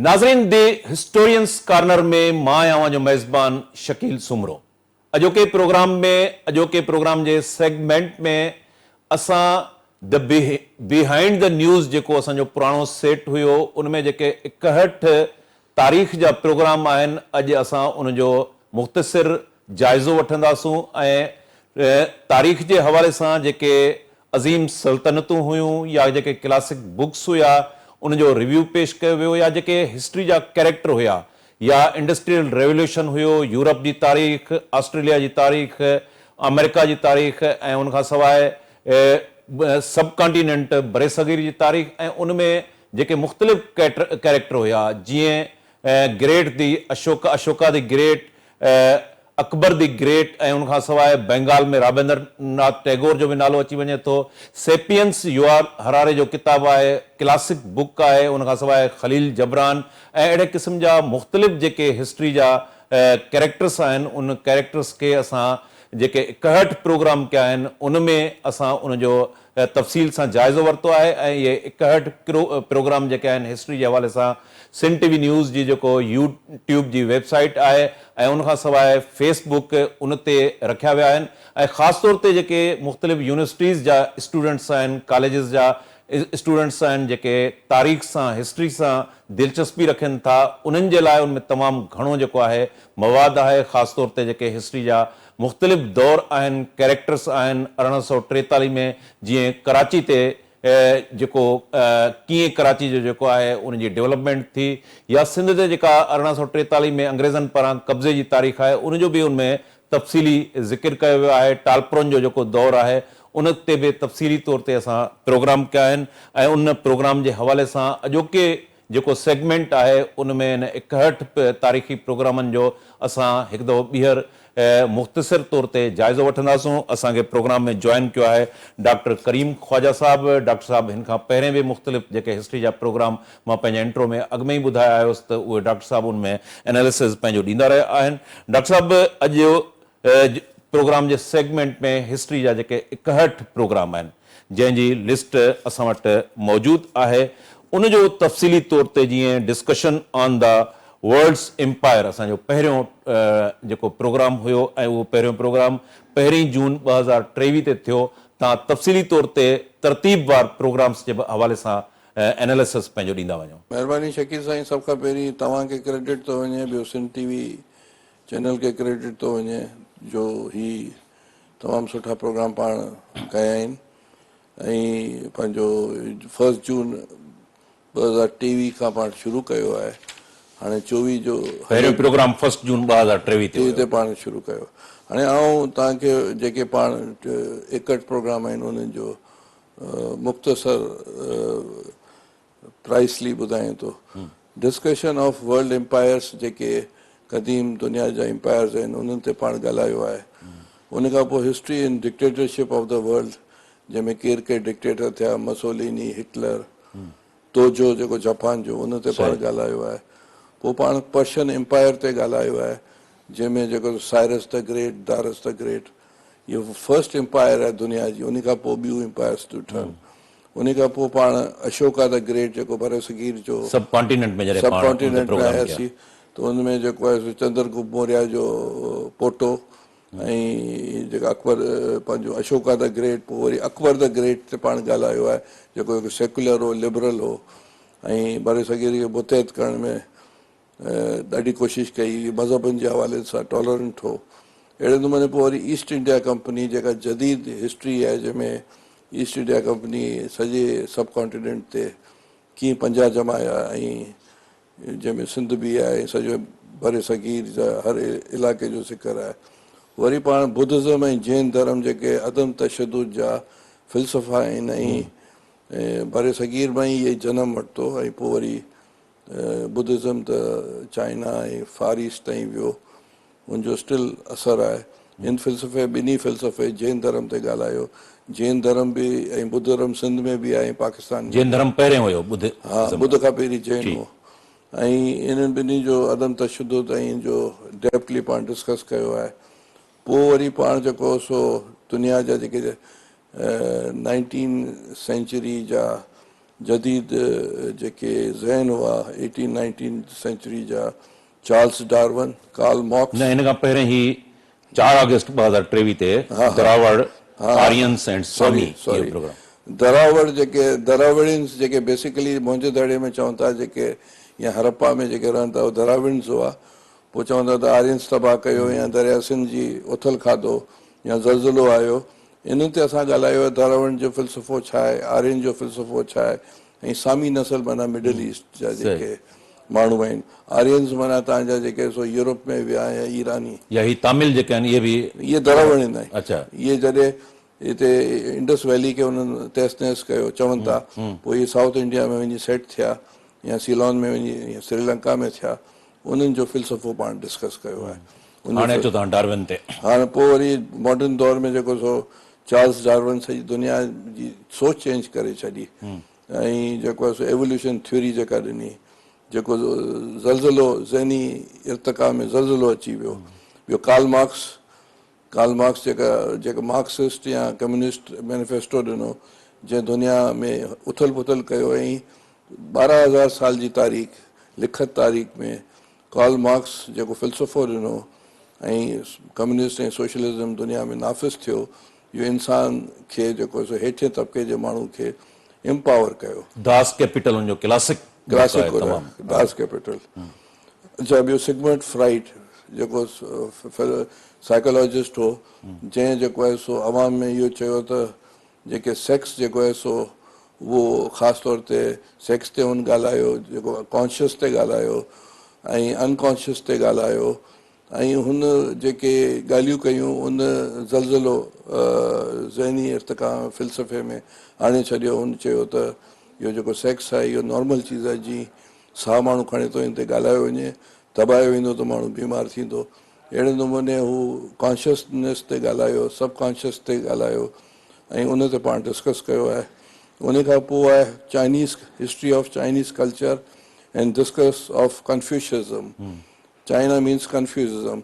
ناظرين the historians corner ۾ مان آهيان اوهان جو ميزبان شڪيل سومرو. اڄوڪي پروگرام ۾ اڄوڪي پروگرام جي سيگمينٽ ۾ اسان the behind the news جيڪو اسان جو پراڻو سيٽ هيو ان ۾ جيڪي اڪهٺ تاريخ جا پروگرام آهن اڄ اسان ان جو مختصر جائزو وٺنداسون ۽ تاريخ جي حوالي سان جيڪي عظيم سلطنتون هيون يا جيڪي ڪلاسڪ بڪس هيا ان جو ريويو پيش ڪيو ويو يا جيڪي هسٽري جا ڪيريڪٽر هيا يا انڊسٽريل ريوليوشن هيو يورپ جي تاريخ آسٽريليا جي تاريخ آمريڪا جي تاريخ ۽ ان کان سواء سب ڪانٽيننٽ برصغير جي تاريخ ۽ ان ۾ جيڪي مختلف ڪيريڪٽر هيا جيئن great the Ashoka, Ashoka the great, Akbar the great ۽ ان کان سواء بينگال ۾ رابندر ناٿ ٽيگور جو به نالو اچي وڃي ٿو. سيپينس يوال هراري جو ڪتاب آهي، ڪلاسڪ بڪ آهي، ان کان سواء خليل جبران ۽ اهڙي قسم جا مختلف جيڪي هسٽري جا ڪيريڪٽرس آهن ان ڪيريڪٽرس کي اسان جيڪي اڪهٺ پروگرام ڪيا آهن ان ۾ اسان ان جو تفصيل سان جائزو ورتو آهي ۽ اهي اڪهٺ پروگرام جيڪي آهن هسٽري جي حوالي سان سنڌ ٽي وي نيوز جي جيڪو يو ٽيوب جي ويب سائيٽ آهي ۽ ان کان سواء فيس بڪ ان تي رکيا ويا آهن ۽ خاص طور تي جيڪي مختلف يونيورسٽيز جا اسٽوڊنٽس آهن ڪاليجز جا اسٽوڊنٽس آهن جيڪي تاريخ سان هسٽري سان دلچسپي رکن ٿا انهن جي لاء ان ۾ تمام گهڻو جيڪو آهي مواد آهي خاص طور تي جيڪي هسٽري جا مختلف دور آهن، ڪيريڪٽرس آهن، 1843 ۾ جيئن ڪراچي تي جيڪو ڪيئن ڪراچي جو جيڪو آهي ان جي ڊولپمينٽ ٿي يا سنڌ تي جيڪا 1843 ۾ انگريزن پاران قبضي جي تاريخ آهي ان جو به ان ۾ تفصيلي ذڪر ڪيو ويو آهي، ٽالپرن جو جيڪو دور آهي ان تي به تفصيلي طور تي اسان پروگرام ڪيا آهن ۽ ان پروگرام جي حوالي سان اڄوڪي جيڪو سيگمينٽ آهي ان ۾ ان اڪهٺ تاريخي پروگرامن جو اسان هڪ دفعو ٻيهر مختصر طور تي جائزو وٺنداسون. اسان کي پروگرام ۾ جوائن ڪيو آهي ڊاڪٽر ڪريم خواجه صاحب. ڊاڪٽر صاحب هن کان پهرين به مختلف جيڪي هسٽري جا پروگرام مان پنهنجي انٽرو ۾ اڳ ۾ ئي ٻڌايا آيس ته اهي ڊاڪٽر صاحب ان ۾ اناليسز پنهنجو ڏيندا رهيا آهن. ڊاڪٽر صاحب اڄ پروگرام جي سيگمينٽ ۾ هسٽري جا جيڪي اڪهٺ پروگرام آهن جنهن جي لسٽ اسان وٽ موجود آهي ان جو تفصيلي طور تي جيئن discussion on the world's empire اسان جو پهريون جيڪو پروگرام هيو ۽ اهو پهريون پروگرام پهرين جون 2023 تي ٿيو تان تفصيلي طور تي ترتيب وار پروگرامس جي حوالي سان اناليسس پنهنجو ڏيندا وڃو. مهرباني شڪيل سائين سڀ کان پهرين توهان کي ڪريڊٽ ٿو وڃي ٻيو سنڌ ٽي وي چينل کي ڪريڊٽ ٿو وڃي جو هي تمام سٺا پروگرام پاڻ ڪيا آهن ۽ پنهنجو فرسٽ جون 2023 کان پاڻ شروع ڪيو آهي هاڻي 24 جو پهريون پروگرام فرسٽ جون 2023 تي تي پاڻ شروع ڪيو. هاڻي آئون توهان کي جيڪي پاڻ 61 پروگرام آهن انهن جو مختصر پرائسلي ٻڌايان ٿو. ڊسڪشن آف ورلڊ امپائرس جيڪي قديم دنيا جا امپائرز آهن انهن تي پاڻ ڳالهايو آهي. ان کان پوء history and dictatorship of the world جنهن ۾ ڪير ڪير ڊڪٽيٽر ٿيا، مسوليني، هٽلر، توجو جيڪو جاپان جو ان تي پاڻ ڳالهايو آهي. پوء پاڻ پرشن امپائر تي ڳالهايو آهي جنهن ۾ جيڪو Cyrus the great, Darius the great اهو فرسٽ امپائر آهي دنيا جي ان کان پوء ٻيون امپائرس ٿيون ٺهن. ان کان پوء پاڻ اشوڪا the great جيڪو برصغير جو سب ڪانٽيننٽ ۾ جڏهن سب ڪانٽيننٽ ۾ آياسين ته ان ۾ جيڪو آهي سو چندر گپت موريا جو پوٽو ۽ جيڪا اڪبر پنهنجو اشوڪا the great پوء وري اڪبر the great تي پاڻ ڳالهايو آهي جيڪو هڪ سيڪولر هو لبرل هو ۽ برصغير کي متحد ڪرڻ ۾ ڏاڍي ڪوشش ڪئي، مذهبن جي حوالي سان ٽالرنٽ هو. اهڙي نموني پوء وري ايسٽ انڊيا ڪمپني جيڪا جديد هسٽري آهي جنهن ۾ ايسٽ انڊيا ڪمپني سڄي سب ڪانٽيننٽ تي ڪيئن پنجا ڄمايا ۽ جنهن ۾ سنڌ به آهي ۽ سڄو برصغير جا هر علائقي جو ذڪر آهي. وري پاڻ ٻڌزم ۽ جين ڌرم جيڪي عدم تشدد جا فلسفا آهن ۽ برصغير مان ئي اهي جنم ورتو ۽ پوء وري ٻڌزم ته چائنا ۽ فار ايسٽ تائين ويو، ان جو اسٽل اثر آهي. هن فلسفي ٻنهي فلسفي جين ڌرم تي ڳالهايو. جين ڌرم به ۽ ٻڌ ڌرم سنڌ ۾ به آهي ۽ پاڪستان ۾ جين ڌرم پهرين هيو ٻڌ ها ٻڌ کان پهرين جين هو ۽ انهن ٻنهي جو عدم تشدد ۽ ان جو ڊيپٽلي پاڻ ڊسڪس ڪيو آهي. پوء وري پاڻ جيڪو سو دنيا جا جيڪي نائنٽين سينچري جا جديد جيڪي ذهن هئا ايٽين نائنٽين سينچري جا چارلس ڊارون، ڪارل مارڪس. نه ان کان پهرين هي چار آگسٽ 2023 تي دراوڙ، آرينس اينڊ سامي اهو پروگرام. دراوڙ جيڪي دراوڙينس جيڪي بيسيڪلي موهن جي دڙي ۾ چون ٿا جيڪي يا هڙپا ۾ جيڪي رهن ٿا اهي دراوڙينس هئا پوء چون ٿا ته آرينس تباهه ڪيو يا درياء سنڌ جي اٿل کاڌو يا زلزلو آيو انهن تي اسان ڳالهايو آهي دراوڙن جو فلسفو ڇا آهي آرين جو فلسفو ڇا آهي ۽ سامي نسل معنيٰ مڊل ايسٽ جا جيڪي ماڻهو آهن آرينز معنيٰ تان جا جيڪي سو يورپ ۾ ويا يا ايراني. يا هي تامل جيڪي آهن اهي به. اهي دراوڙين آهن. اڇا. اهي جڏهن هتي انڊس ويلي کي انهن تهس نهس ڪيو چون ٿا پوء اهي سائوٿ انڊيا ۾ وڃي سيٽ ٿيا يا سيلان ۾ وڃي يا سريلنڪا ۾ ٿيا انهن جو فلسفو پاڻ ڊسڪس ڪيو آهي. هاڻي اچو توهان ڊارون تي. هاڻي پوء وري ماڊرن دور ۾ جيڪو سو چارلس ڊارون سڄي دنيا جي سوچ چينج ڪري ڇڏي ۽ جيڪو آهي سو ايووليوشن ٿيوري جيڪا ڏني جيڪو زلزلو ذهني ارتقا ۾ زلزلو اچي ويو. ٻيو ڪارل مارڪس، ڪارل مارڪس جيڪا جيڪا مارڪسسٽ يا ڪميونسٽ مينيفيسٽو ڏنو جنهن دنيا ۾ اٿل پٿل ڪيو ۽ 12,000 سال جي تاريخ لکت تاريخ ۾ ڪارل مارڪس جيڪو فلسفو ڏنو ۽ ڪميونسٽ ۽ سوشلزم دنيا ۾ نافذ ٿيو اهو انسان کي جيڪو سو هيٺين طبقي جي ماڻهو کي امپاور ڪيو. داس ڪيپيٽل ان جو ڪلاسڪ بڪ آهي تمام. Das Kapital. اڇا ٻيو سگمنڊ فرائيڊ جيڪو سائيڪالاجسٽ هو جنهن جيڪو آهي سو عوام ۾ اهو چيو ته جيڪي سيڪس جيڪو آهي سو اهو خاص طور تي سيڪس تي هن ڳالهايو جيڪو ڪانشس تي ڳالهايو ۽ ان ڪانشس تي ڳالهايو ۽ هن جيڪي ڳالهيون ڪيون ان زلزلو ذهني ارتقا فلسفي ۾ آڻي ڇڏيو. هن چيو ته اهو جيڪو سيڪس آهي اهو نارمل چيز آهي جيئن ساهه ماڻهو کڻي ٿو ان تي ڳالهايو وڃي دٻايو ويندو ته ماڻهو بيمار ٿيندو. اهڙي نموني هو ڪانشسنيس تي ڳالهايو سب ڪانشس تي ڳالهايو ۽ ان تي پاڻ ڊسڪس ڪيو آهي. ان کان پوء آهي Chinese history of Chinese culture and discuss of Confucianism. China means Confucianism.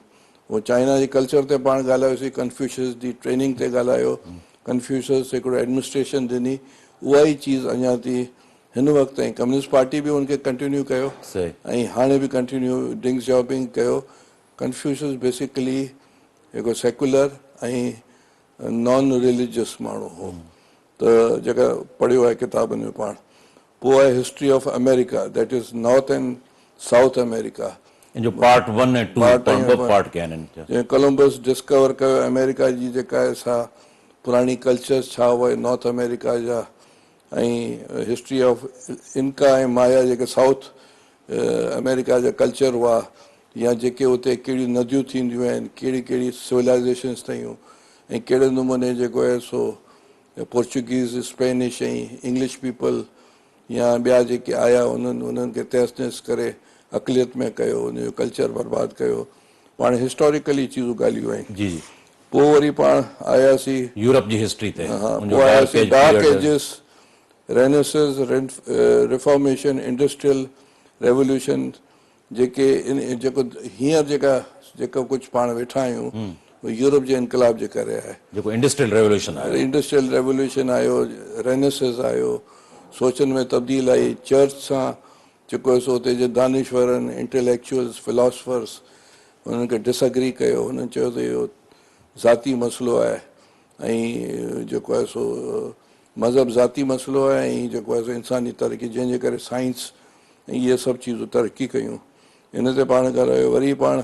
هو چائنا جي ڪلچر تي پاڻ ڳالهايوسين، ڪنفيوشس جي ٽريننگ تي ڳالهايو، ڪنفيوشس هڪڙو ايڊمنسٽريشن ڏني، اها ئي چيز اڃا تائين هن وقت تائين ڪميونسٽ پارٽي به ان کي ڪنٽينيو ڪيو ۽ هاڻي به ڪنٽينيو ڊينگ شيائوپنگ ڪيو. ڪنفيوشس بيسيڪلي هڪ سيڪولر ۽ نان رليجس ماڻهو هو ته جيڪا پڙهيو آهي ڪتابن ۾ پاڻ. پوء آهي history of America that is north and south America. ان جو پارٽ ون ۽ ٽو پاڻ ٻه پارٽ ڪيا آهن ان جا. جنهن ڪولمبس ڊسڪور ڪيو آمريڪا جي جيڪا آهي سا پراڻي ڪلچرس ڇا هئا نارٿ آمريڪا جا ۽ هسٽري آف انڪا ۽ مايا جيڪي سائوٿ آمريڪا جا ڪلچر هئا يا جيڪي اتي ڪهڙيون نديون ٿينديون آهن ڪهڙي ڪهڙي سولائزيشنس ٿيون ۽ ڪهڙي نموني جيڪو آهي سو پورچوگيز، اسپينش ۽ انگلش پيپل يا ٻيا جيڪي آيا انهن انهن کي تهس نهس ڪري اقليت ۾ ڪيو ان جو ڪلچر برباد ڪيو. پاڻ هسٽاريڪلي چيزون ڳالهيون آهن. جي جي. پوء وري پاڻ آياسي. يورپ جي هسٽري تي. ها پوء آياسي dark ages, renaissance, reformation, industrial revolution جيڪي جيڪو هينئر جيڪا جيڪو ڪجهه پاڻ ويٺا آهيون اهو يورپ جي انقلاب جي ڪري آهي. جيڪو انڊسٽريل ريولوشن آيو. انڊسٽريل ريولوشن آيو، رينيسس آيو، سوچن ۾ تبديل آئي، چرچ سان جيڪو آهي سو اتي جي دانشورن، انٽيليڪچوئلز، فلاسفرز انهن کي ڊس اگري ڪيو، انهن چيو ته اهو ذاتي مسئلو آهي ۽ جيڪو آهي سو مذهب ذاتي مسئلو آهي ۽ جيڪو آهي سو انساني ترقي جنهن جي ڪري سائنس ۽ اهي سڀ چيزون ترقي ڪيون ان تي پاڻ ڳالهايو. وري پاڻ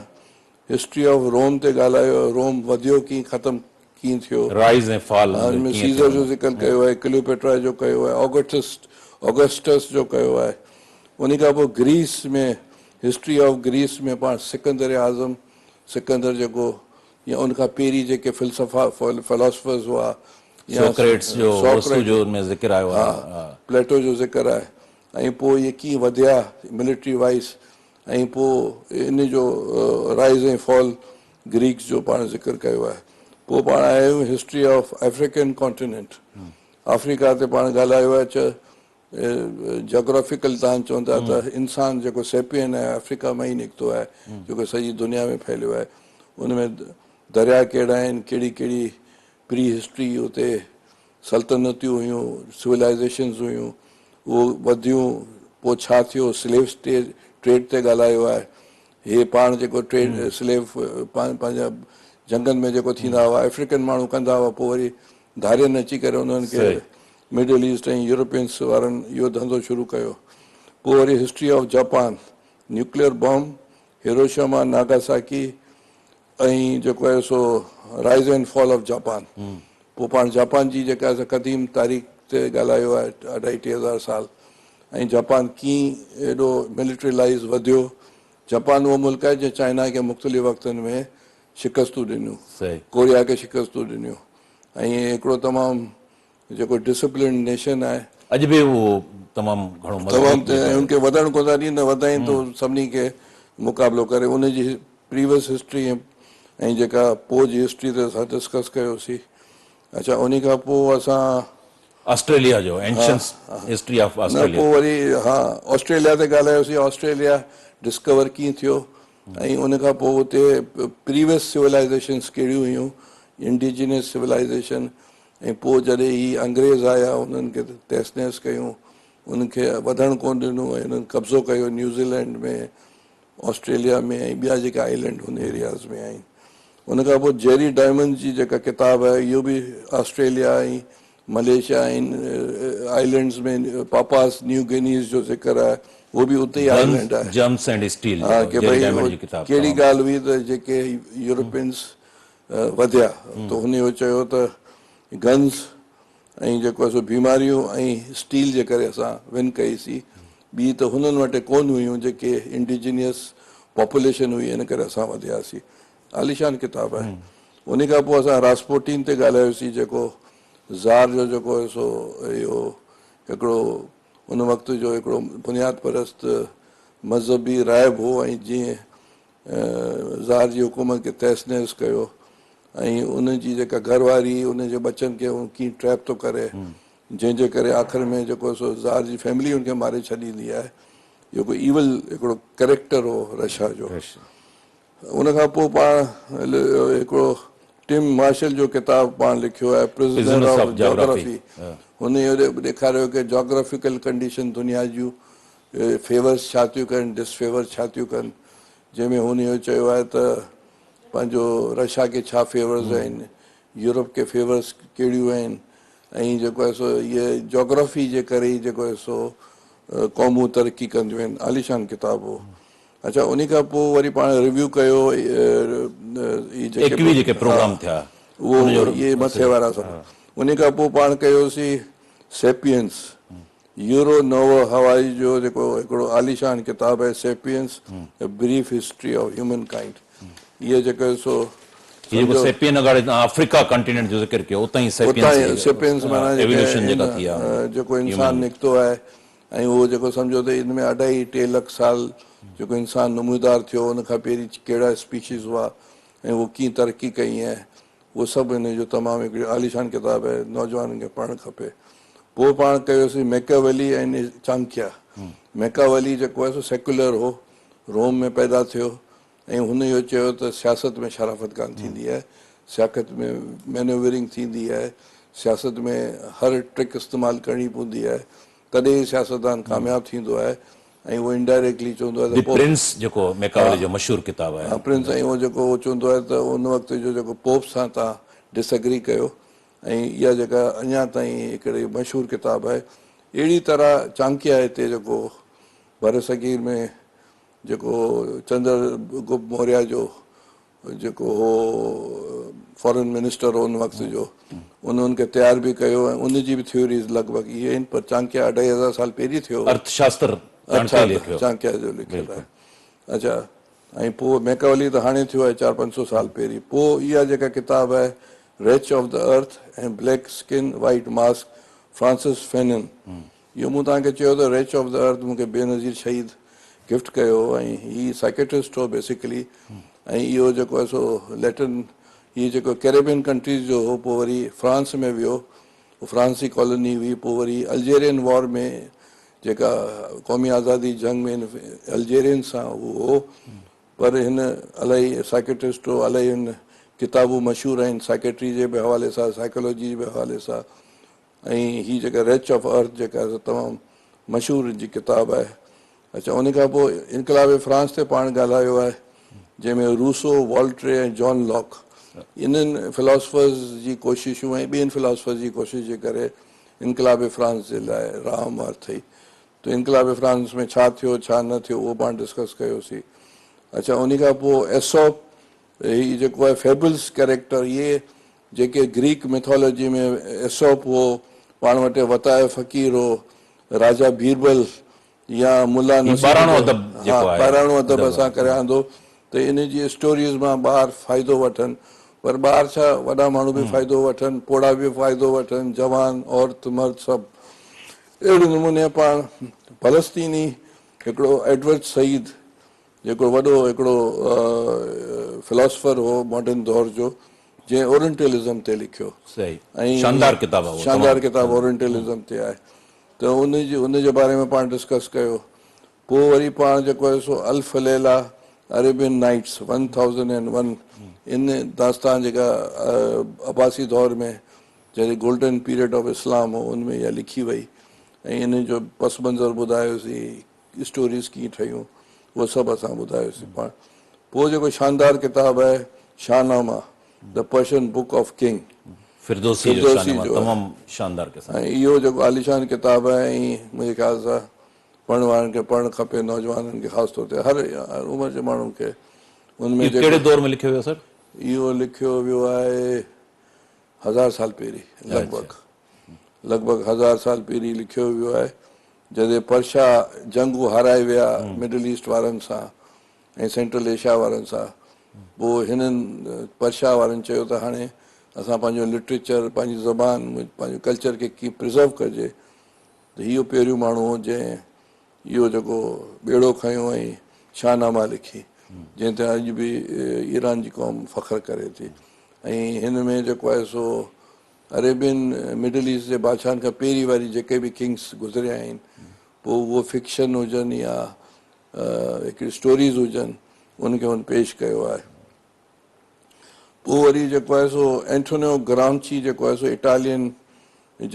هسٽري آف روم تي ڳالهايو، روم وڌيو ڪيئن ختم ڪيئن ٿيو. رائز ۽ فال ان ۾ سيزر جو ذڪر ڪيو آهي، ڪليوپيٽرا جو ڪيو آهي، آگسٽس جو ڪيو آهي. ان کان پوء گريس ۾ هسٽري آف گريس ۾ پاڻ سڪندر اعظم، سڪندر جيڪو يا ان کان پهرين جيڪي فلسفا فلاسفرز هئا يا سوڪريٽس جو ارسطو جو ان ۾ ذڪر آيو آهي. پليٽو جو ذڪر آهي ۽ پوء اهي ڪيئن وڌيا ملٽري وائيز ۽ پوء ان جو رائز ۽ فال گريڪس جو پاڻ ذڪر ڪيو آهي. پوء پاڻ آيا آهيون history of African continent, Africa تي پاڻ ڳالهايو آهي چ جاگرافيڪل تان چون ٿا ته انسان جيڪو سيپين آهي آفريڪا مان ئي نڪتو آهي جيڪو سڄي دنيا ۾ ڦهليو آهي ان ۾ دريا ڪهڙا آهن ڪهڙي ڪهڙي پري هسٽري اتي سلطنتيون هيون سولائزيشنز هيون اهو وڌيون، پوء ڇا ٿيو، سليو ٽريڊ تي ڳالهايو آهي. هي پاڻ جيڪو ٽريڊ سليو پنهنجا جهنگن ۾ جيڪو ٿيندا هئا، آفريڪن ماڻهو ڪندا هئا، پوء وري ڌارين اچي ڪري انهن کي مڊل ايسٽ ۽ يورپينس وارن اهو ڌنڌو شروع ڪيو. پوء وري history of Japan, nuclear bomb, Hiroshima, Nagasaki ۽ جيڪو آهي سو rise and fall of Japan. پوء پاڻ جاپان جي جيڪا آهي سا قديم تاريخ تي ڳالهايو آهي، اڍائي ٽي هزار سال، ۽ جاپان ڪيئن ايڏو ملٽريلائيز وڌيو. جاپان اهو ملڪ آهي جنهن چائنا کي مختلف وقتن ۾ شڪستون ڏنيون، ڪوريا کي شڪستون ڏنيون ۽ هڪڙو تمام جيڪو ڊسپلنڊ نيشن آهي. اڄ به اهو تمام گهڻو مضبوط تمام ان کي وڌڻ ڪونه ٿا ڏين، نه وڌائين ته سڀني کي مقابلو ڪري. ان جي پريويس هسٽري ۽ جيڪا پوء جي هسٽري تي اسان ڊسڪس ڪيوسين. اڇا انهي کان پوء اسان. آسٽريليا جو اينشنٽ هسٽري آف آسٽريليا. نه پوء وري ها آسٽريليا تي ڳالهايوسين، آسٽريليا ڊسڪور ڪيئن ٿيو ۽ ان کان پوء اتي پريويس سولائيزيشنس ڪهڙيون هيون، انڊيجينس سولائيزيشن، ۽ پوء جڏهن هي انگريز آيا انهن کي تهس نهس ڪيون، انهن کي وڌڻ ڪونه ڏنو ۽ انهن قبضو ڪيو نيوزيلينڊ ۾، آسٽريليا ۾ ۽ ٻيا جيڪا آئلينڊ هن ايرياز ۾ آهن. ان کان پوء جيري ڊائمنڊ جي جيڪا ڪتاب آهي اهو به آسٽريليا ۽ ملائيشيا ۽ آئلينڊز ۾ پاپاس نيو گنيز جو ذڪر آهي، اهو به اتي ئي آئلينڊ آهي. جرمس اينڊ اسٽيل جيڪو جيري ڊائمنڊ جي ڪتاب ڪهڙي ڳالهه هئي ته جيڪي يورپينز وڌيا ته هن اهو چيو ته گنز ۽ جيڪو آهي سو بيماريون ۽ اسٽيل جي ڪري اسان ون ڪئي سي، ٻي ته هنن وٽ ڪونه هيون جيڪي انڊيجينيس پاپوليشن هئي ان ڪري اسان وڌياسين. عاليشان ڪتاب آهي. ان کان پوء اسان راسپوٽين تي ڳالهايوسين جيڪو زار جو جيڪو آهي سو اهو هڪڙو ان وقت جو هڪڙو بنياد پرست مذهبي راهب هو ۽ جنهن زار جي حڪومت کي تهس نهس ڪيو ۽ ان جي جيڪا گهر واري ان جي ٻچن کي ڪيئن ٽريپ ٿو ڪري جنهن جي ڪري آخر ۾ جيڪو سو زار جي فيملي ان کي ماري ڇڏيندي آهي. اهو ڪو ايول هڪڙو ڪريڪٽر هو رشا جو. ان کان پوء پاڻ هڪڙو ٽم مارشل جو ڪتاب پاڻ لکيو آهي پرزنر آف جاگرافي. هن اهو ڏيکاريو ڪي جاگرافيڪل ڪنڊيشن دنيا جون فيورس ڇا ٿيون ڪن، ڊس فيور ڇا ٿيون ڪن، جنهن ۾ هن اهو چيو آهي ته پنهنجو رشا کي ڇا فيورز آهن، يورپ کي فيورز ڪهڙيون آهن ۽ جيڪو آهي سو اهي جاگرافي جي ڪري ئي جيڪو آهي سو قومون ترقي ڪنديون آهن. عاليشان ڪتاب هو. اڇا انهي کان پوء وري پاڻ ريويو ڪيو اهي جيڪي پروگرام ٿيا اهو اهي مٿي وارا سڀ. انهي کان پوء پاڻ ڪيوسين سيپينس يورو نوو هوائي جو جيڪو هڪڙو عاليشان ڪتاب آهي Sapiens A Brief History of Humankind اهي جيڪو سو هي جيڪو سيپين اڳاڙي توهان آفريڪا ڪانٽيننٽ جو ذڪر ڪيو اتان ئي سيپينس سيپينس معنيٰ ايولوشن جيڪا ٿي آهي جيڪو انسان نڪتو آهي ۽ اهو جيڪو سمجهو ته ان ۾ اڍائي ٽي لک سال جيڪو انسان نمودار ٿيو ان کان پهرين ڪهڙا اسپيشيز هئا ۽ اهو ڪيئن ترقي ڪئي ۽ اهو سڀ ان جو تمام هڪڙي عاليشان ڪتاب آهي نوجوانن کي پڙهڻ کپي. پوء پاڻ ڪيوسين ميڪاولي ۽ چانڪيا. ميڪاولي جيڪو آهي سو سيڪيولر هو، روم ۾ پيدا ٿيو ۽ هن اهو چيو ته سياست ۾ شرافت ڪانه ٿيندي آهي، سياست ۾ مينوورنگ ٿيندي آهي، سياست ۾ هر ٽرڪ استعمال ڪرڻي پوندي آهي، تڏهن ئي سياستدان ڪامياب ٿيندو آهي ۽ اهو انڊائريڪٽلي چوندو آهي ته the prince جيڪو ميڪاولي جو مشهور ڪتاب آهي. ها پرنس ۽ اهو جيڪو اهو چوندو آهي ته ان وقت جو جيڪو پوپ سان توهان ڊس اگري ڪيو ۽ اها جيڪا اڃا تائين هڪڙي مشهور ڪتاب آهي. اهڙي طرح چانڪيا هتي جيڪو برصغير ۾ جيڪو چندر گپت موريا جو جيڪو هو فارن منسٽر هو ان وقت جو ان ان کي تيار به ڪيو ۽ ان جي به ٿيوريز لڳ ڀڳ اهي آهن پر چانڪيا اڍائي هزار سال پهرين ٿيو هو. ارٿ شاستر چانڪيا لکيو. چانڪيا جو لکيل آهي. اڇا ۽ پوء ميڪاولي ته هاڻي ٿيو آهي چار پنج سو سال پهرين. پوء اها جيڪا ڪتاب آهي Wretch of the Earth ۽ Black Skin White Mask Francis Fanon اهو مون توهان کي چيو ته ريچ آف the ارٿ مون کي بينظير شهيد گفٽ ڪيو هو ۽ هي سائيڪيٽرسٽ هو بيسيڪلي ۽ اهو جيڪو آهي سو ليٽن هي جيڪو ڪيريبين ڪنٽريز جو هو پوء وري فرانس ۾ ويو فرانسي ڪالوني هئي پوء وري الجيرين وار ۾ جيڪا قومي آزادي جنگ ۾ الجيرين سان هو هو پر هن الاهي سائيڪيٽرسٽ هو الاهي هن ڪتابون مشهور آهن سائيڪيٽري جي به حوالي سان سائيڪولوجي جي به حوالي سان ۽ هي جيڪا ريچ آف ارٿ جيڪا آهي سو تمام مشهور هن جي ڪتاب آهي. اڇا ان کان پوء انقلاب فرانس تي پاڻ ڳالهايو آهي جنهن ۾ روسو، والٽري ۽ جان لاڪ انهن فلاسفرز جي ڪوششون ۽ ٻين فلاسفرز جي ڪوشش جي ڪري انقلاب فرانس جي لاء راهه هموار ٿي. ته انقلاب فرانس ۾ ڇا ٿيو ڇا نه ٿيو اهو پاڻ ڊسڪس ڪيوسين. اڇا ان کان پوء ايسوپ هي جيڪو آهي فيبلز ڪيريڪٽر اهي جيڪي گريڪ ميٿالاجي ۾ ايسوپ هو، پاڻ وٽ وتايو فقير هو، راجا بيربل يا ملا هي نصير ٻاراڻو جو ادب ها جيڪو آهي ٻاراڻو ادب ادب اسان ڪري آندو ته ان جي اسٽوريز مان ٻار فائدو وٺن پر ٻار ڇا وڏا ماڻهو به فائدو وٺن، پوڙها به فائدو وٺن، جوان، عورت، مرد سڀ. اهڙي نموني پاڻ فلسطيني هڪڙو ايڊورڊ سعيد جيڪو وڏو هڪڙو فلاسفر هو ماڊرن دور جو جنهن اورينٽلزم تي لکيو. صحيح ۽ شاندار ڪتاب آهي اهو شاندار تمام. ڪتاب اورينٽلزم تي آهي ته ان جي باري ۾ پاڻ ڊسڪس ڪيو. پوء وري پاڻ جيڪو آهي سو الف ليلا عريبين نائٽس 1001 ان داستان جيڪا عباسي دور ۾ جڏهن گولڊن پيريڊ آف اسلام هو ان ۾ اها لکي وئي ۽ ان جو پس منظر ٻڌايوسين، اسٽوريز ڪيئن ٺهيون اهو سڀ اسان ٻڌايوسين پاڻ. پوء جيڪو شاندار ڪتاب آهي شاهناما The Persian Book of King Ferdowsi جو فردوسي شاهناما جو آهي. تمام شاندار قسم. ۽ اهو جيڪو عاليشان ڪتاب آهي ۽ منهنجي خيال سان پڙهڻ وارن کي پڙهڻ کپي، نوجوانن کي خاص طور تي هر عمر جي ماڻهن کي. ان ۾ اهو ڪهڙي دور ۾ لکيو ويو سر؟ اهو لکيو ويو آهي 1000 سال پهرين لڳ ڀڳ، لڳ ڀڳ 1000 سال پهرين لکيو ويو آهي جڏهن پرشا جنگون هارائي ويا مڊل ايسٽ وارن سان ۽ سينٽرل ايشيا وارن سان، پوء هنن پرشا وارن چيو ته هاڻي اسان پنهنجو لٽريچر، پنهنجي زبان، پنهنجو ڪلچر کي ڪيئن پرزرو ڪجي ته اهو پهريون ماڻهو هو جنهن اهو جيڪو ٻيڙو کنيو ۽ شاهناما لکي جنهن تي اڄ به ايران جي قوم فخر ڪري ٿي. ۽ هن ۾ جيڪو آهي سو عريبين مڊل ايسٽ جي بادشاهن کان پهرين واري جيڪي به ڪنگس گذريا آهن پوء اهو فڪشن هجن يا هڪڙي اسٽوريز هجن ان کي هن پيش ڪيو آهي. پوء وري جيڪو آهي سو اينٽونيو گرامچي جيڪو آهي سو اٽالين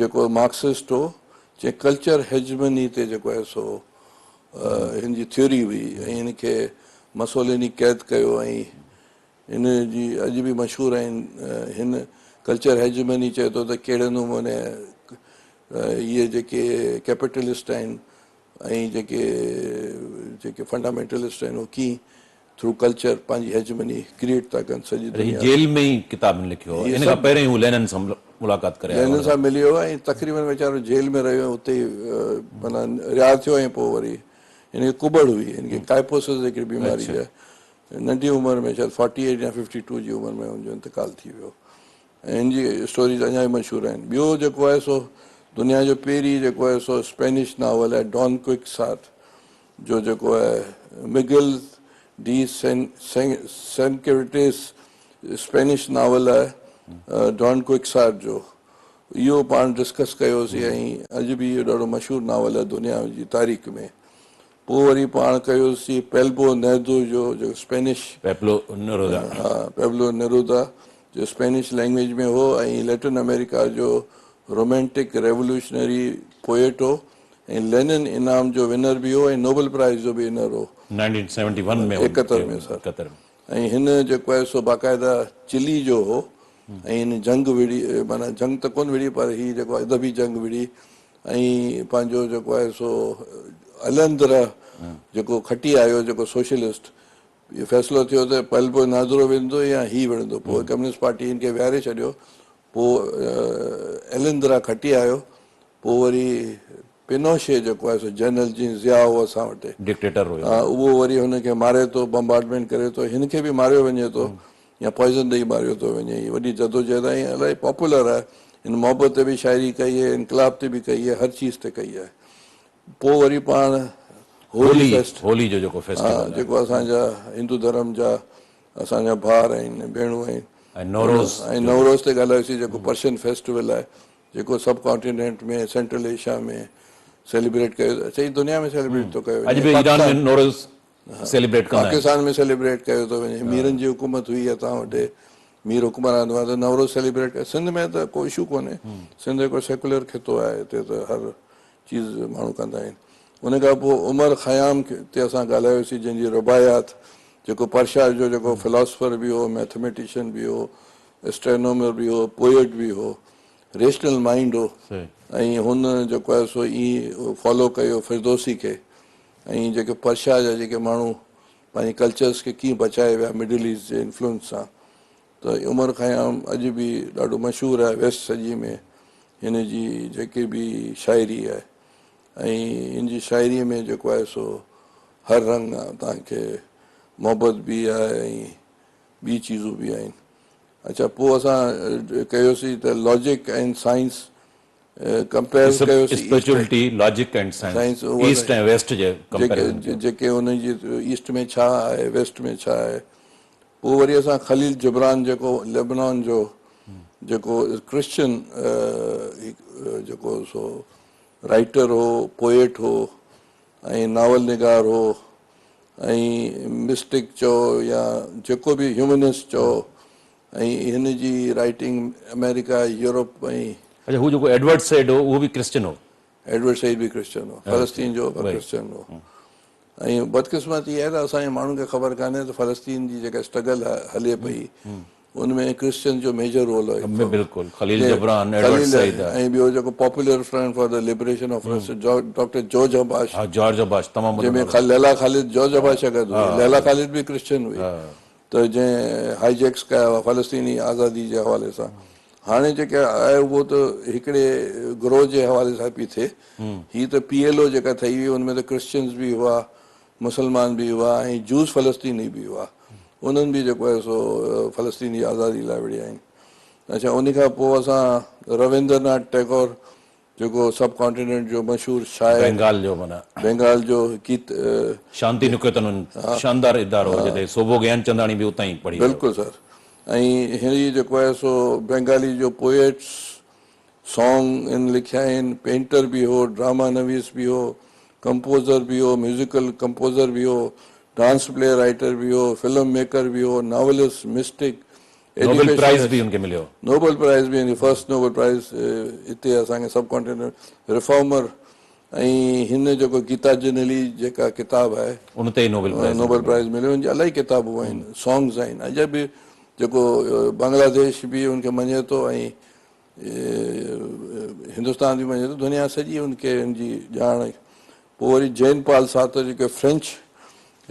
جيڪو مارڪسسٽ هو جنهن ڪلچر هيجمني تي جيڪو آهي سو هن جي ٿيوري هئي ۽ هن کي مسوليني قيد ڪيو ۽ هن جي اڄ به مشهور آهن. هن ڪلچر هيجمني چئي ٿو ته ڪهڙي نموني اهي جيڪي ڪيپيٽلسٽ آهن ۽ جيڪي جيڪي فنڊامينٽلسٽ آهن اهي ڪيئن ٿرو ڪلچر پنهنجي هيجمني ڪريئيٽ ٿا ڪن سڄي هي دنيا. جيل ۾ ئي ڪتاب هن لکيو هو. هي ان کان سڀ پهرين هو لينن سان ملاقات ڪري آيو لينن هو. سان مليو هو ۽ تقريبن ويچارو جيل ۾ رهيو ۽ اتي ئي معنيٰ رها ٿيو ۽ پوء وري هن کي ڪٻڙ هئي، هن کي ڪائپوسس هڪڙي بيماري آهي. ننڍي عمر ۾ شايد 48 يا 52 جي عمر ۾ هن جو انتقال ٿي ويو ۽ هن جي اسٽوريز اڃا به مشهور آهن. ٻيو جيڪو آهي سو دنيا جو پهرين جيڪو آهي سو اسپينش ناول آهي ڊان ڪوئڪساٽ جو جيڪو آهي مگل ڊي سينڪرٽيس اسپينش ناول آهي ڊان ڪوئڪساٽ جو، اهو پاڻ ڊسڪس ڪيوسين ۽ اڄ به اهو ڏاڍو مشهور ناول آهي دنيا جي تاريخ ۾. پوء وري پاڻ ڪيوسين پيلبو نيردو جو جيڪو اسپينش پيبلو نرودا. ها پيبلو نرودا جو اسپينش لينگويج ۾ هو ۽ ليٽن آمريڪا جو رومينٽڪ ريولوشنري پوئٽ هو ۽ لينن انعام جو ونر به هو ۽ نوبل پرائز جو به ونر هو. 1971 ۾ 71 ۾ سر. 71 ۾. ۽ هن جيڪو آهي سو باقاعده چلي جو هو ۽ هن جنگ وڙهي معنيٰ جنگ ته ڪونه وڙهي پر هي جيڪو ادبي جنگ وڙهي ۽ پنهنجو جيڪو آهي سو الندر جيڪو کٽي آيو جيڪو سوشلسٽ، اهو فيصلو ٿيو ته پيلبو نادرو وڙهندو يا هي وڙهندو، پوء ڪميونسٽ پارٽي هن کي ويهاري ڇڏيو، پوء الندرا کٽي آيو، پوء وري پنوشي جيڪو آهي سو جنرل جيئن ضياء هو اسان وٽ ڊڪٽيٽر هيو، ها اهو وري هن کي ماري ٿو، بمبارڊمينٽ ڪري ٿو، هن کي به ماريو وڃي ٿو يا پوائزن ڏئي ماريو ٿو وڃي. هي وڏي جدوجهد آهي ۽ الاهي پاپولر آهي. هن محبت تي به شاعري ڪئي آهي، انقلاب تي به ڪئي آهي، هر چيز تي ڪئي آهي. پوء وري پاڻ هولي فيسٽ، هولي جو جيڪو فيسٽيول آهي، جيڪو اسان جا هندو ڌرم جا اسان جا ڀائر آهن ڀيڻون آهن، ۽ نوروز ۽ نوروز تي ڳالهايوسين جيڪو پرشين فيسٽيول آهي جيڪو sub continent ۾ central Asia ۾ celebrate ڪيو، سڄي دنيا ۾ سيليبريٽ ٿو ڪيو وڃي. اڄ به ايران ۾ نوروز سيليبريٽ ڪندا آهن. پاڪستان ۾ سيليبريٽ ڪيو ٿو وڃي. ميرن جي حڪومت هئي اسان وٽ، مير حڪمران هئا ته نوروز سيليبريٽ ڪيو. سنڌ ۾ ته ڪو اشو ڪونهي، سنڌ هڪڙو سيڪولر خطو آهي، هتي ته هر چيز ماڻهو ڪندا آهن. ان کان پوء عمر خيام تي اسان ڳالهايوسين جنهن جي رباعيات جيڪو پرشا جو جيڪو فلاسفر به هو، ميٿميٽيشن به هو، اسٽرينومر به هو، پوئٽ به هو، ريشنل مائينڊ هو ۽ هن جيڪو آهي سو ائين فالو ڪيو فردوسي کي ۽ جيڪي پرشا جا جيڪي ماڻهو پنهنجي ڪلچرس کي ڪيئن بچائي ويا مڊل ايسٽ جي انفلوئنس سان ته عمر خيام اڄ به ڏاڍو مشهور آهي ويسٽ سڄي ۾ هن جي جيڪي به شاعري آهي ۽ هن جي شاعري ۾ جيڪو آهي سو هر رنگ توهان کي محبت به آهي ۽ ٻي چيزون به آهن. اڇا پوء اسان ڪيوسين ته لاجڪ ۽ سائنس ڪمپيئر ڪيوسين spirituality, logic and science, east ۽ west جي ڪمپيريزن ڪيو. جيڪي ان جي ايسٽ ۾ ڇا آهي ويسٽ ۾ ڇا آهي. پوء وري اسان خليل جبران جيڪو لبنان جو جيڪو ڪرسچن جيڪو سو رائيٽر هو، پوئٽ هو ۽ ناول نگار هو ۽ مسٽڪ چئو يا جيڪو به هيومنسٽ چئو ۽ هن جي رائيٽنگ آمريڪا، يورپ ۽. اڇا هو جيڪو ايڊورڊ سيڊ هو اهو به ڪرسچن هو؟ ايڊورڊ سعيد به ڪرسچن هو، فلسطين جو پر ڪرسچن هو ۽ بدقسمتي اها آهي ته اسان جي ماڻهن کي خبر ڪانهي ته فلسطين جي جيڪا اسٽرگل هلي پئي ان ۾ ڪرسچن جو ميجر رول آهي. بلڪل خليل جبران، ايڊورڊ سعيد. ۽ ٻيو جيڪو Popular Front for the Liberation of Palestine doctor George Habash. ها جارج حباش تمام وڏو نالو. جنهن ۾ ليلا خالد جارج حباش سان گڏ هئي. ليلا خالد به ڪرسچن هئي ته جنهن هائي جيڪس ڪيا هئا فلسطيني آزادي جي حوالي سان. هاڻي جيڪي آهي اهو ته هڪڙي گروهه جي حوالي سان پئي ٿئي. هي ته پي ايل او جيڪا ٺهي هئي ان ۾ ته ڪرسچنز به هئا، مسلمان به هئا ۽ جوز فلسطيني به هئا. انهن به جيڪو آهي سو فلسطين جي آزادي لاء وڙهيا آهن. اڇا ان کان پوء اسان رويندر ناٿ ٽيگور جيڪو سب ڪانٽيننٽ جو مشهور شاعر بينگال جو معنيٰ بينگال جو گيت شانتي نڪيتن شاندار ادارو هو جتي سوڀو گيانچنداڻي به اتان ئي پڙهي ويو. بلڪل سر ۽ هي جيڪو آهي سو بينگالي جو پوئٽس سانگ ان لکيا آهن، پينٽر به هو، ڊراما نويس به هو، ڪمپوزر به هو، ميوزيڪل ڪمپوزر به هو، ڊانس پلي رائيٽر به هو، فلم ميڪر به هو، ناولسٽ، مسٽڪ، نوبل پرائز به ان کي مليو. نوبل پرائز به ان کي فرسٽ نوبل پرائز هتي اسان کي سب ڪانٽيننٽ ريفارمر ۽ هن جيڪو گيتا جنلي جيڪا ڪتاب آهي ان تي نوبل پرائز نوبل پرائز مليو. ان جي الاهي ڪتابون آهن، سانگز آهن. اڄ به جيڪو بنگلاديش به ان کي مڃي ٿو ۽ هندستان به مڃي ٿو، دنيا سڄي ان کي ان جي ڄاڻ. پوء وري جين پال سارتر جيڪو فرينچ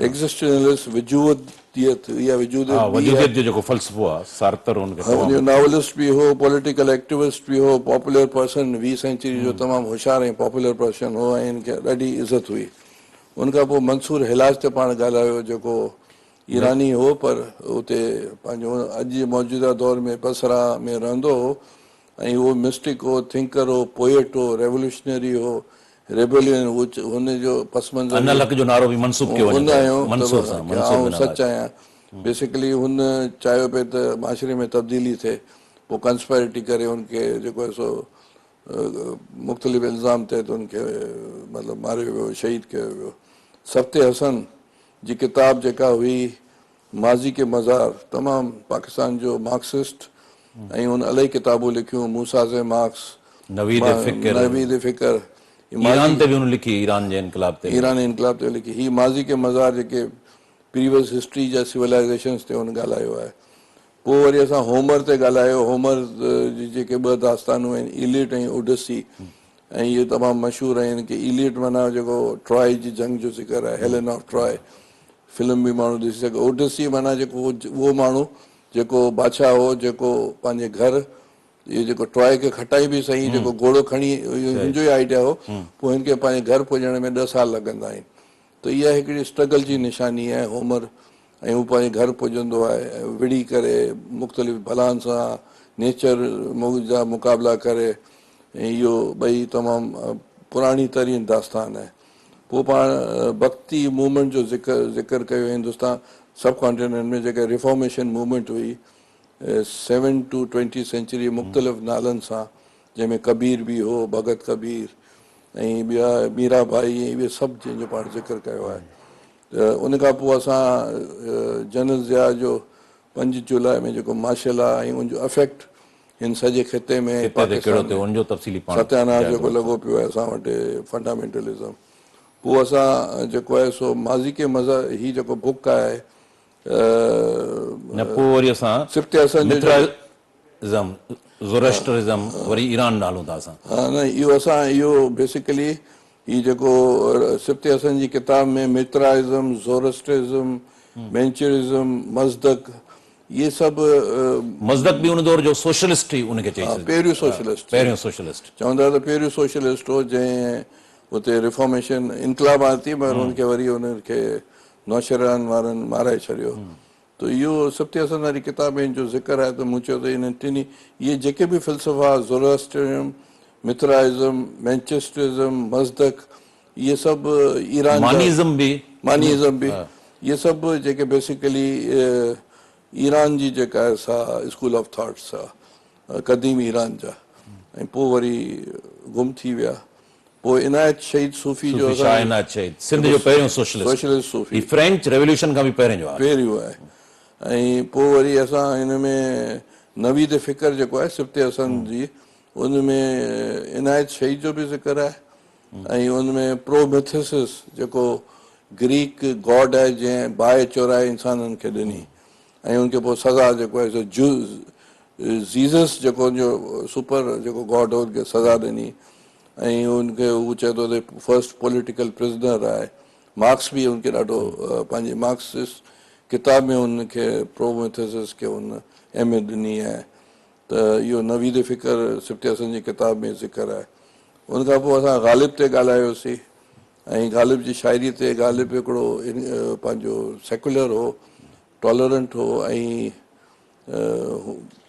ايگزسٽينلسٽ وجوديت يا وجوديت ها وجوديت جو جيڪو فلسفو آ سارتر ان کي تمام. ان جو ناولسٽ به هو، پوليٽيڪل ايڪٽيوسٽ به هو، پاپولر پرسن ويهه سينچري جو تمام هوشيار ۽ پاپولر پرسن هو ۽ ان کي ڏاڍي عزت هئي. ان کان پوء منصور حلاج تي پاڻ ڳالهايو جيڪو ايراني هو پر اتي پنهنجو اڄ جي موجوده دور ۾ بصره ۾ رهندو هو ۽ اهو مسٽڪ هو، ٿنڪر هو، پوئٽ هو، ريولوشنري هو، ريبيلين هو، هن جو پس منظر انا الحق جو نعرو به منسوب ڪيو وڃي ٿو منصور سان، منصور بن آئون سچ آهيان. بيسيڪلي هن چاهيو پئي ته معاشري ۾ تبديلي ٿئي، پوء ڪنسپائرٽي ڪري هن کي جيڪو آهي سو مختلف الزام تحت هن کي مطلب ماريو ويو، شهيد ڪيو ويو. سبط حسن جي ڪتاب جيڪا هئي ماضي ڪي مزار تمام پاڪستان جو مارڪسسٽ ۽ هن الاهي ڪتابون لکيون موسيٰ سي مارڪس، نويد فڪر، نويد فڪر، ايران تي به هن لکي، ايران جي انقلاب تي به. ايران انقلاب تي لکي. هي ماضي ڪي مزار جيڪي پريويس هسٽري جا سولائيزيشنس تي هن ڳالهايو آهي. پوء وري اسان هومر تي ڳالهايو، هومر جي جيڪي ٻه داستانون آهن ايليٽ ۽ اوڊسي ۽ اهي تمام مشهور آهن ڪي ايليٽ معنيٰ جيڪو ٽرائي جي جنگ جو ذڪر آهي هيلن آف ٽرائي فلم به ماڻهو ڏسي سگهي. اوڊسي معنيٰ جيڪو اهو ماڻهو جيڪو بادشاهه هو جيڪو پنهنجي گهر اهو جيڪو ٽرائي کي کٽائي به صحيح جيڪو گهوڙو کڻي اهو هن جو ئي آئيڊيا هو پوء هن کي پنهنجي گهر پڄڻ ۾ 10 سال لڳندا آهن ته اها هڪڙي اسٽرگل جي نشاني آهي هومر ۽ هو پنهنجي گهر پڄندو آهي ۽ وڙهي ڪري مختلف بلائن سان نيچر جا مقابلا ڪري ۽ اهو ٻئي تمام پراڻي ترين داستان آهي. پوء پاڻ ڀڳتي موومينٽ جو ذڪر ڪيو هندستان سب ڪانٽيننٽ ۾ جيڪا ريفارميشن موومينٽ هئي سيون ٽو ٽوئنٽي سينچري مختلف نالن سان جنهن ۾ ڪبير به هو ڀڳت ڪبير ۽ ٻيا ميرا ڀائي ۽ اهي سڀ جنهن جو پاڻ ذڪر ڪيو آهي ته ان کان پوء اسان جنرل ضياء جو 5 جولاء ۾ جيڪو مارشل لا ۽ ان جو افيڪٽ هن سڄي خطي ۾ خطي تي ڪهڙو ٿيو ان جو تفصيلي پاڻ ستياناس جيڪو لڳو پيو آهي اسان وٽ فنڊامينٽلزم. پوء اسان جيڪو آهي سو ماضي ڪي مذهب هي جيڪو بڪ آهي نه پوء وري اسان سبط حسن جو مٿرائزم، زوراسٽرزم وري ايران ڏانهن هلون ٿا اسان. ها نه اهو اسان اهو بيسيڪلي هي جيڪو سبط حسن جي ڪتاب ۾ مٿرائزم، زوراسٽرزم، مينچرزم، مزدڪ اهي سڀ. مزدڪ به ان دور جو سوشلسٽ ئي ان کي چئي سگهجي. پهريون سوشلسٽ. پهريون سوشلسٽ. چوندا ته پهريون سوشلسٽ هو جنهن اتي ريفارميشن انقلاب آندي مگر ان کي وري ان کي نوشيروان وارن مارائي ڇڏيو ته اهو سبط حسن واري ڪتاب ۾ ان جو ذڪر آهي ته مون چيو ته انهن ٽنهي اهي جيڪي به فلسفا زوراسٽرزم، مٿرائزم، مينچسٽرزم، مزدڪ اهي سڀ ايران جا مانيزم به مانيزم به اهي سڀ جيڪي بيسيڪلي ايران جي جيڪا آهي سا اسڪول آف ٿاٽس آهي قديم ايران جا ۽ پوء وري گم ٿي ويا. پوء عنايت شهيد صوفي جو صوفي شاهه عنايت شهيد سنڌ جو پهريون سوشلسٽ سوشلسٽ صوفي هي فرينچ ريوليوشن کان به پهرين جو آهي. پهريون آهي ۽ پوء وري اسان هن ۾ نويد فڪر جيڪو آهي سبط حسن جي ان ۾ عنايت شهيد جو به ذڪر آهي ۽ ان ۾ پروميٿيسس جيڪو گريڪ گاڊ آهي جنهن باهه چورائي انسانن کي ڏني ۽ ان کي پوء سزا جيڪو آهي سو جيزس جيڪو ان جو سپر جيڪو گاڊ هو ان کي سزا ڏني ۽ ان کي هو چئي ٿو ته فرسٽ پوليٽيڪل پرزنر آهي. مارڪس به ان کي ڏاڍو پنهنجي مارڪسسٽ ڪتاب ۾ ان کي پروميٿيسس کي ان اهميت ڏني آهي ته اهو نويد فڪر سبط حسن جي ڪتاب ۾ ذڪر آهي. ان کان پوء اسان غالب تي ڳالهايوسين ۽ غالب جي شاعري تي. غالب هڪڙو پنهنجو سيڪولر هو، ٽالرنٽ هو ۽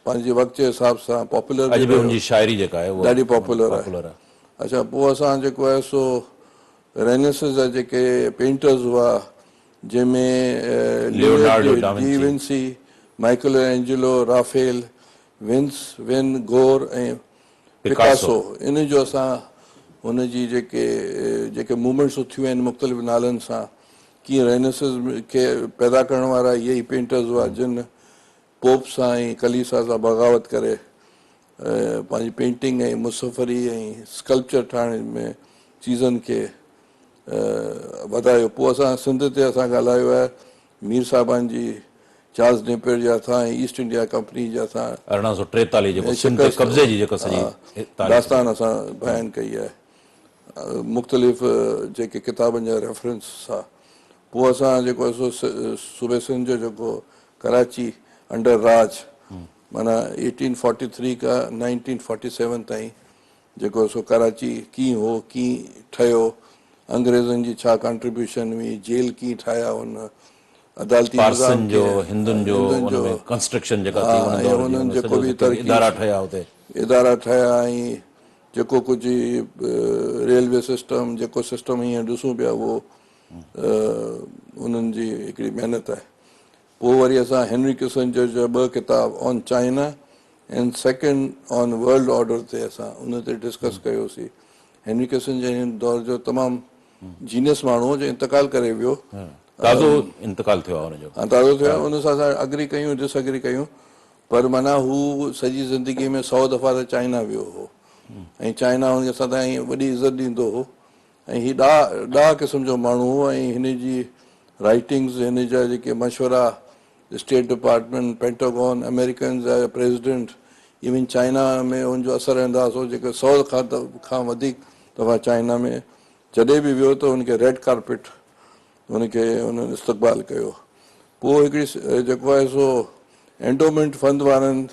پنهنجي وقت جي حساب سان پاپولر به اڄ به هن جي شاعري جيڪا آهي اها ڏاڍي پاپولر آهي. اڇا پوء اسان جيڪو آهي سو رينيسنس جا جيڪي پينٽرز هئا جنهن ۾ Leonardo da Vinci, Michael Angelo, Raphael, Vincent van Gogh ۽ Picasso ان جو اسان هن جي جيڪي جيڪي موومينٽس اٿيون آهن مختلف نالن سان ڪيئن رينيسنس کي پيدا ڪرڻ وارا اهي ئي پينٽرز هئا جن پوپ سان ۽ ڪليسا سان بغاوت ڪري پنهنجي پينٽنگ ۽ مصوري ۽ اسڪلپچر ٺاهڻ ۾ چيزن کي وڌايو. پوء اسان سنڌ تي اسان ڳالهايو آهي مير صاحبان جي چارلس نيپئر جي هٿان ۽ ايسٽ انڊيا ڪمپني جي هٿان 1843 جيڪو سنڌ تي قبضي جي جيڪا سڄي داستان اسان بيان ڪئي آهي مختلف جيڪي ڪتابن جا ريفرنس سا. پوء اسان جيڪو آهي سو صوبي سنڌ جو جيڪو ڪراچي انڊر راج معنيٰ 1843 کان 1947 تائين جيڪو سو ڪراچي ڪيئن هو، ڪيئن ٺهيو، انگريزن جي ڇا ڪانٽريبيوشن هئي، جيل ڪيئن ٺاهيا هن، عدالتي نظام پارسين جو، هندن جو ان ۾ ڪنسٽرڪشن جيڪا ٿي ان دور جي، ان جيڪو به ترقي ادارا ٺهيا اتي. ادارا ٺهيا ۽ جيڪو ڪجهه ريلوي سسٽم جيڪو سسٽم هينئر ڏسون پيا اهو انهن جي هڪڙي محنت آهي. پوء وري اسان هينري ڪسنجر جا ٻه ڪتاب on China and second on world order تي اسان ان تي ڊسڪس ڪيوسين. هينري ڪسنجر هن دور جو تمام جينيس ماڻهو هو جو انتقال ڪري ويو. تازو انتقال ٿيو آهي ان جو. ها تازو ٿيو آهي. ان سان اسان اگري ڪيون ڊس اگري ڪيون پر معنيٰ هو سڄي زندگي ۾ 100 دفعا ته چائنا ويو هو ۽ چائنا هن کي سدائين وڏي عزت ڏيندو هو ۽ هي ڏاها قسم جو ماڻهو هو ۽ هن جي رائٽنگز هن جا جيڪي مشورا اسٽيٽ ڊپارٽمينٽ، پينٽاگون، آمريڪن جا پريزيڊنٽ، ايون چائنا ۾ هن جو اثر انداز هو جيڪو 100 کان وڌيڪ دفعا چائنا ۾ جڏهن به ويو ته هن کي ريڊ ڪارپيٽ هن کي انهن استقبال ڪيو. پوء هڪڙي جيڪو آهي سو اينڊومينٽ فند وارن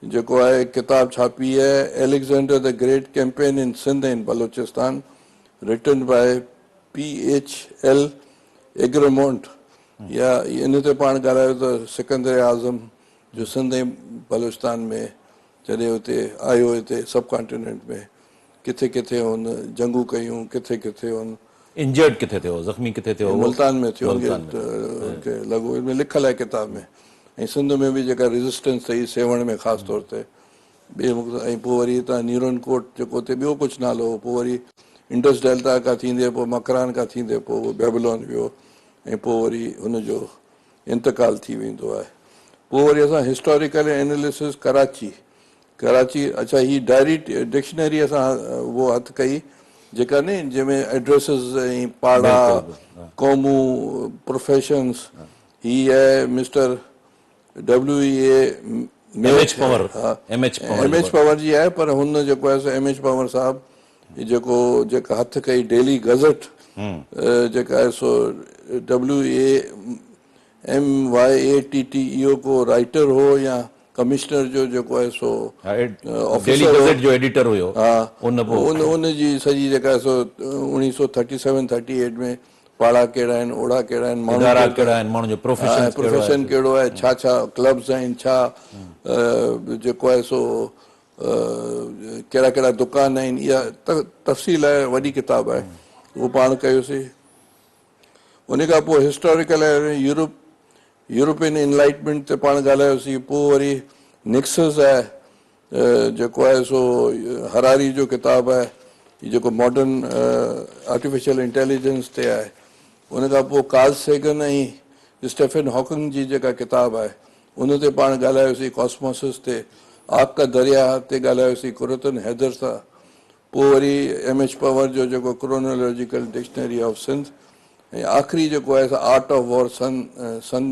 جيڪو آهي ڪتاب ڇاپي آهي Alexander the great campaign in Sindh and Balochistan written by P H L Egremont يا ان تي پاڻ ڳالهايو ته سڪندر اعظم جو سنڌ ۽ بلوچستان ۾ جڏهن اتي آيو هتي سب ڪانٽيننٽ ۾ ڪٿي ڪٿي هن جنگون ڪيون ڪٿي ڪٿي هن انجرڊ ڪٿي ٿيو زخمي ڪٿي ٿيو ملتان ۾ ٿيو ان کي لڳو ان ۾ لکيل آهي ڪتاب ۾ ۽ سنڌ ۾ به جيڪا ريزسٽنس ٿي سيوهڻ ۾ خاص طور تي ٻئي ۽ پوء وري هتان نيرون ڪوٽ جيڪو اتي ٻيو ڪجهه نالو هو پوء وري انڊس ڊيلٽا کان ٿيندي پوء مڪران کان ٿيندي پوء بيبلون ويو ۽ پوء وري هن جو انتقال ٿي ويندو آهي. پوء وري اسان هسٽاريڪل ايناليسس ڪراچي، ڪراچي اڇا هي ڊائري ڊڪشنري اسان اهو هٿ ڪئي جيڪا ني جنهن ۾ ايڊريسز ۽ پاڙا قومون پروفيشنز هي آهي mister W A M H Panhwar M H Panhwar M H Panhwar جي آهي پر هن جيڪو آهي سو ايم ايڇ پنور صاحب جيڪو جيڪا هٿ ڪئي ڊيلي گزٽ جيڪا آهي سو W A M Y A T T اهو ڪو رائيٽر هو يا ڪمشنر جو جيڪو آهي سو ڊيلي گزيٽ جو ايڊيٽر هيو ان پوء ان ان جي سڄي جيڪا آهي سو اوڻيهه سو ٿرٽي سيون ٿرٽي ايٽ ۾ پاڙا ڪهڙا آهن اوڙا ڪهڙا آهن ماڻهو ادارا ڪهڙا آهن ماڻهن جو پروفيشن پروفيشن ڪهڙو آهي ڇا ڇا ڪلبز آهن ڇا جيڪو آهي سو ڪهڙا ڪهڙا دڪان آهن اها تفصيل آهي وڏي ڪتاب آهي اهو پاڻ ڪيوسي ان کان پوء هسٽاريڪل يورپ يورپين انلائٽمينٽ تي پاڻ ڳالهايوسين، پوء وري نڪسس آهي جيڪو آهي سو هراري جو ڪتاب آهي جيڪو ماڊرن آرٽيفيشل انٽيليجنس تي آهي، ان کان پوء ڪارل سيگن ۽ اسٽيفن هاڪنگ جي جيڪا ڪتاب آهي ان تي پاڻ ڳالهايوسين، ڪاسموسس تي، آگ ڪا دريا تي ڳالهايوسين قرتن حيدر سان، پوء وري ايم ايڇ پنور جو جيڪو ڪرونالاجيڪل ڊڪشنري آف سنڌ ۽ آخري جيڪو آهي سو آرٽ آف وار سن سن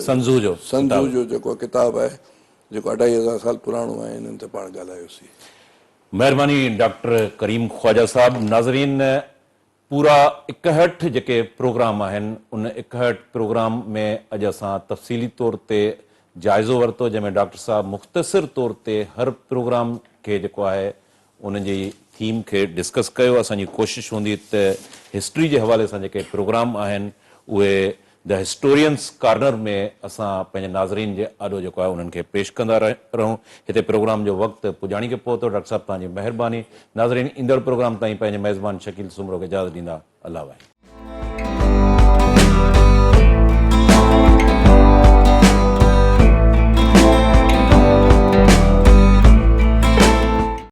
سنزو جو سنزو جو جيڪو ڪتاب آهي جيڪو اڍائي هزار سال پراڻو آهي انهن تي پاڻ ڳالهايوسين. مهرباني ڊاڪٽر ڪريم خواجه صاحب ناظرين پورا اڪهٺ جيڪي پروگرام آهن ان اڪهٺ پروگرام ۾ اڄ اسان تفصيلي طور تي جائزو ورتو جنهن ۾ ڊاڪٽر صاحب مختصر طور تي هر پروگرام کي جيڪو آهي ان جي ٿيم کي ڊسڪس ڪيو اسان جي ڪوشش هوندي ته هسٽري جي حوالي سان جيڪي پروگرام آهن اهي The Historians Corner ۾ اسان پنهنجي ناظرين جي آڏو جيڪو آهي انهن کي پيش ڪندا رهون هتي پروگرام جو وقت پڄاڻي کي پهتو ڊاڪٽر صاحب توهان جي مهرباني ناظرين ايندڙ پروگرام تائين پنهنجي ميزبان شڪيل سومرو کي اجازت ڏيندا الله واهي.